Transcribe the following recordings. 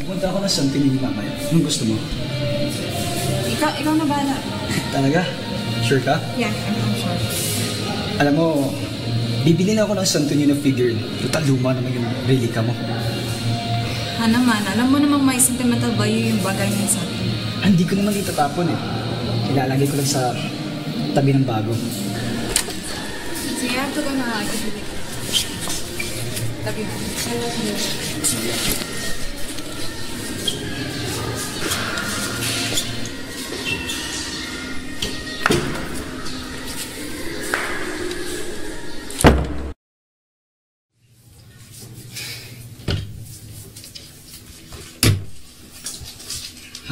Pupunta ako ng something ni mamaya. Anong gusto mo? Ikaw na bahala. Talaga? Sure ka? Yeah, I'm sure. Alam mo, bibili na ako ng Santo Niño na figure. Total luma naman yung relika mo. Ha naman, alam mo namang may sentimental value yung bagay niya sa atin. Hindi ko naman itatapon eh. Ilalagay ko lang sa tabi ng bago. So you have to go na. I could be late. Love you. I love you.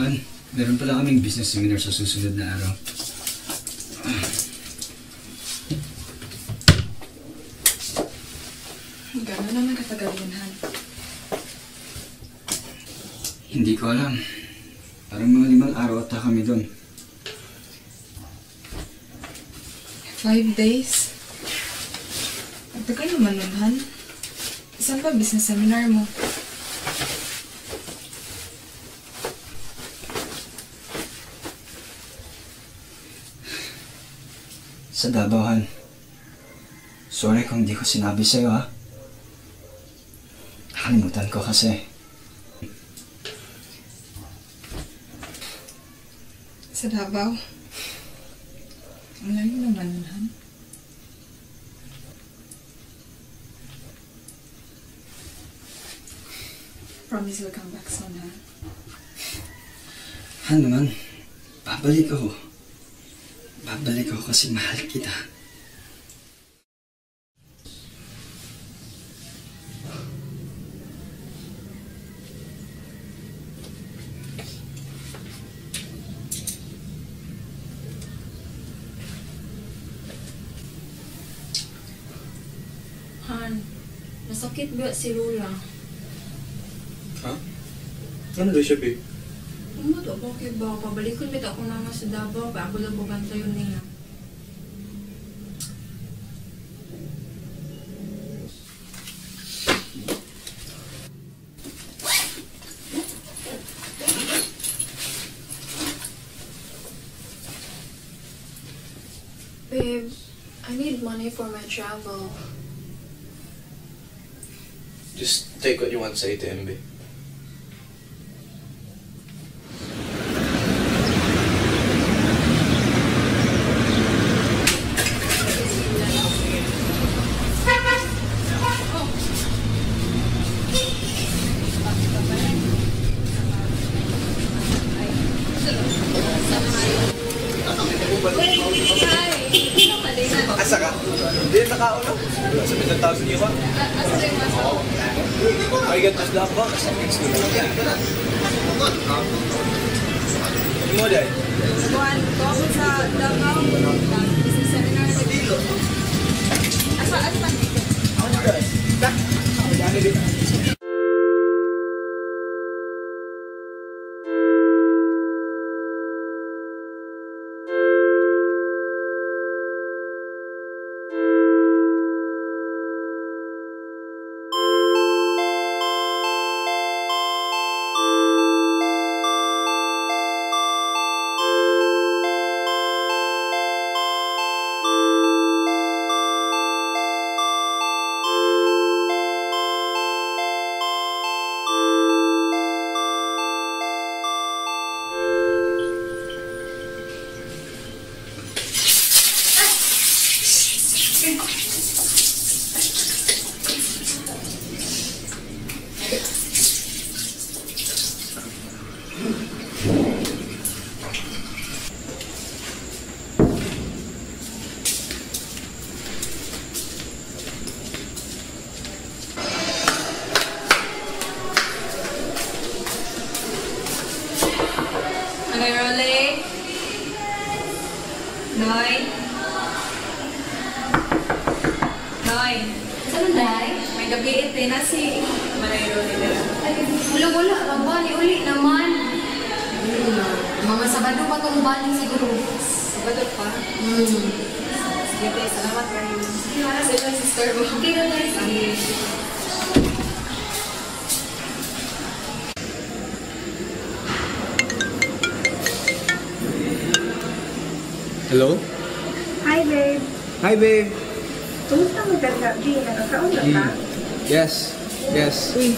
Han, meron pala kaming business seminar sa susunod na araw. Gano'n naman katagal yun, Han? Hindi ko alam. Parang mga 5 araw ata kami doon. 5 days? Ang tagal naman nun, Han. Saan ba business seminar mo? Sa Davao, Han. Sorry kung di ko sinabi sa'yo, ha? Nakalimutan ko kasi. Sa Davao? Ang layo naman nun, Han. Promise you'll come back soon, ha? Han naman, babalik ako. Babalik ako kasi mahal kita. Han, nasakit ba si Lola? Ha? Ano daw siya, babe? Umuto ako kay ba? Pabalikon bitaw ako na sa Davao, pa ako lang babantayon niya. Babe, I need money for my travel. Just take what you want sa ATM, babe. Asa ka? Hindi, nakaon na. Sa 7,000 niyo ba? Ay, gantos lang ba? Ano mo, Day? Kuan, ko sa Davao, business seminar na dito. Asa, asa dito? Manoy Role. Noy. Noy. Saan man, Day? May gabi ito na si Manoy Role dira. Ay, wala, wala. Ba, uli naman. Mga Sabado pa itong baling siguro. Sabado pa. Sige, te, salamat kayo. Sige, wala. Sa ilang sister mo. Okay na, Day. Sige. Hello? Hi, babe. Hi, babe. Kumusta mo dala, G? Nakakaon na ka? Yes. Yes. Uy.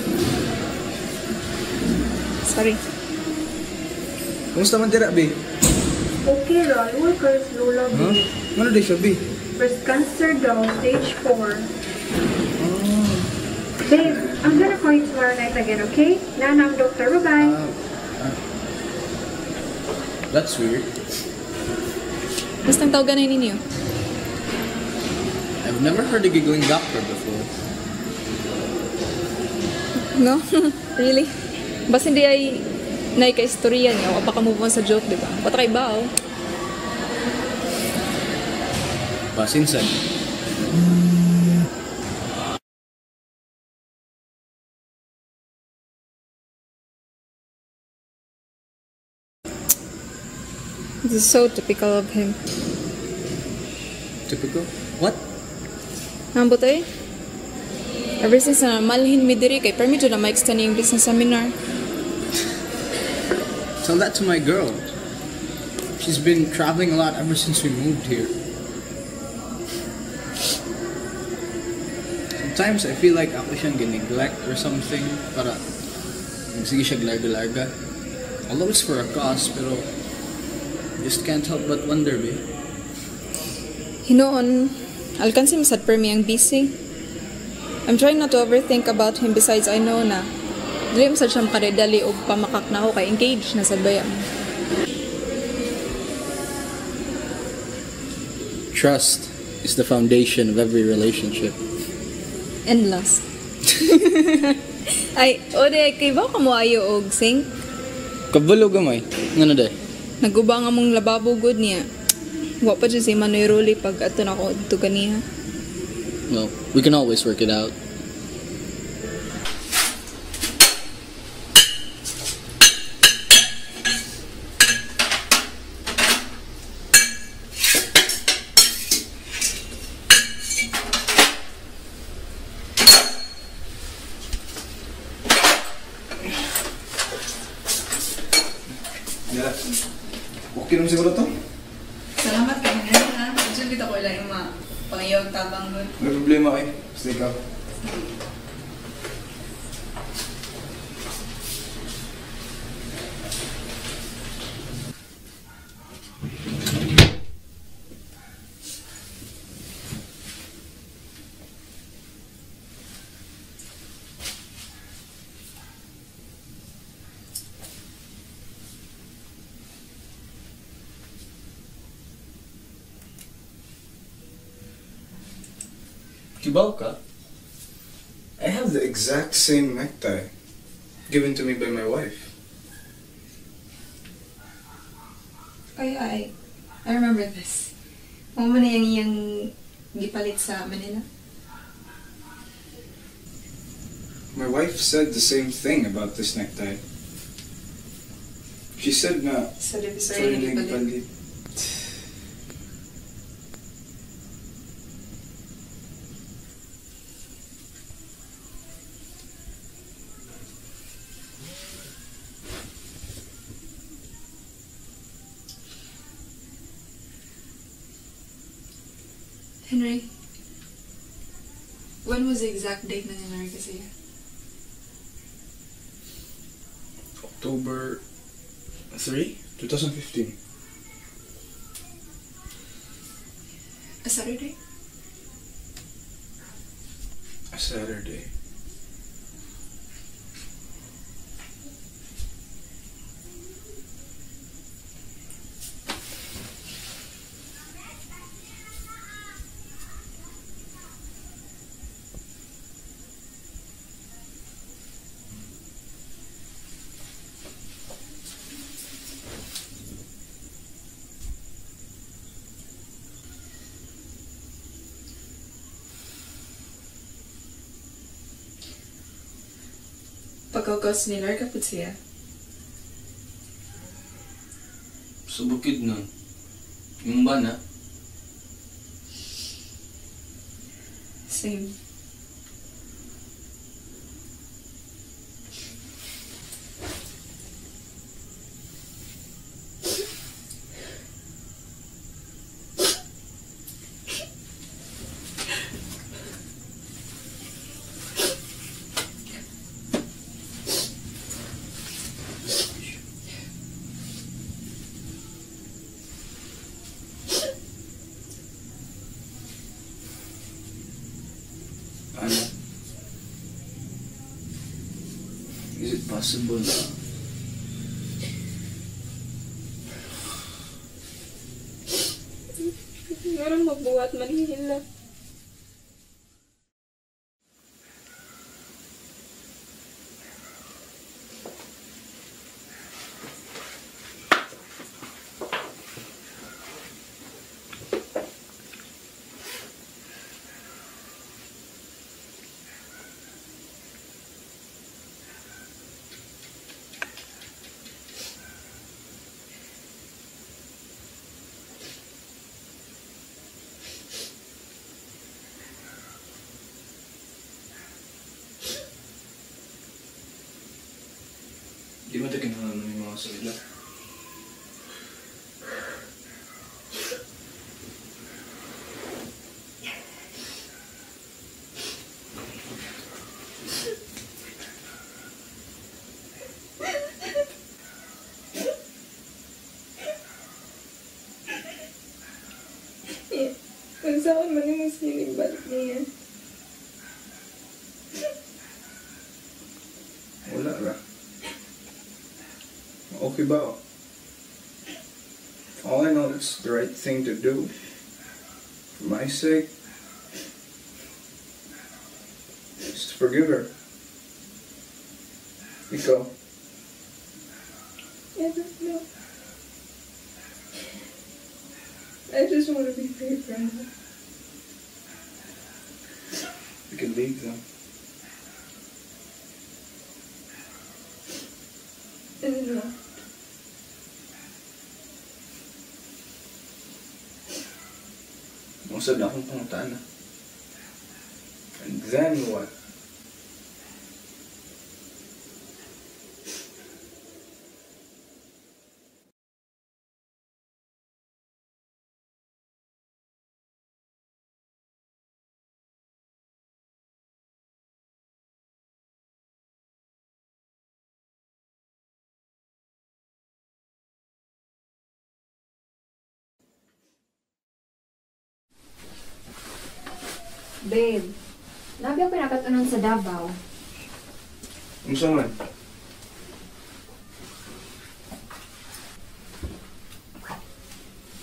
Sorry. Kumusta man dira, babe? Okay ra, iwal ka sa lola, Huh? babe. Ano di siya, babe? Breast cancer daw, stage 4. Babe, I'm gonna call you tomorrow night again, okay? Nana, I'm doctor. Bye-bye. That's weird. Basta ang tawagan na ninyo. I've never heard a giggling doctor before. No? Really? Basta hindi ay naika-istorya niya o baka move on sa joke, di ba? Patry ba, oh? Basinsan. This is so typical of him. Typical? What? Nambot eh. Ever since na malhin mi diri kay permit na ma-extend yung business seminar. Tell that to my girl. She's been traveling a lot ever since we moved here. Sometimes I feel like ako siyang gineglect or something para sige siya larga-larga. Although it's for a cause, pero just can't help but wonder, babe. Hinuon, alkansi masad per mi ang busy. I'm trying not to overthink about him, besides I know na dili masad siya makadali og pamakak na ako kay engaged na sad baya. Trust is the foundation of every relationship. And lust. Ay, ode, kay ba ka mo ayo og sink? Kabalo gamay. Ngano day? Naguba nga mong lababo good niya. Wa pa jud si Manoy Rolly pag ato na ko adto ganiha. Well, we can always work it out. Yeah. Okay naman siguro to. Salamat kay Henry ha. Diyan kita ko lang yung mga pangiyog tabang good. May problema eh. Basta ikaw. Kibaw ka? I have the exact same necktie given to me by my wife. Oh yeah, I remember this. Mao man na yung iyang gipalit sa Manila. My wife said the same thing about this necktie. She said na Sa Divisoria sorry na na gipalit. gipalit. Henry, when was the exact date na ni-marry ka siya? October 3, 2015. A Saturday? A Saturday. Pagkagos ni Larga pud siya. Sa bukid nun. Yung ba na? Same. Ano? Is it possible na Meron magbuhat manihila. Di ba ito kinahanglan ng mga salila? Unsaon man imong siling balik niya? Wala ra. Okay ba? All I know it's the right thing to do. For my sake, is to forgive her. Ikaw, I don't know. I just want to be free from her. we can leave them. And then what? Usab na akong pangutana. And then what? Babe, nabi ako nakatunan sa Davao. Unsa man?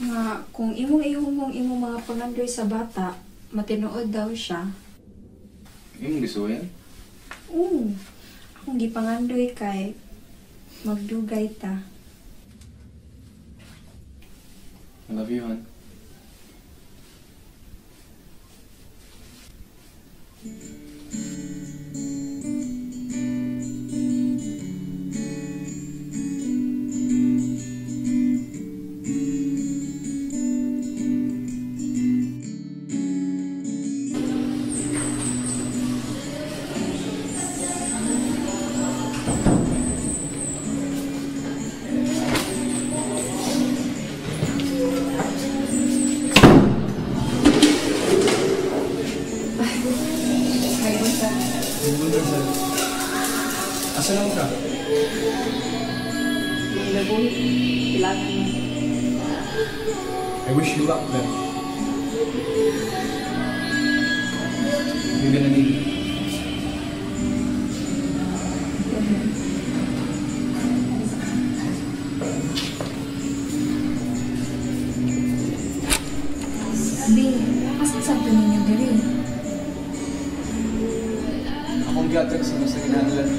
Nga, kung imong ihumong imong mga pangandoy sa bata, matinuod daw siya. Imong gisuwayan? Oo, akong gipangandoy kay magdugay ta. I love you, hon. Asa naman ka? I wish you luck then. You're gonna need it. Bi, asa sa to ninyo diri? Akong gihatag sa mas kinahanglan.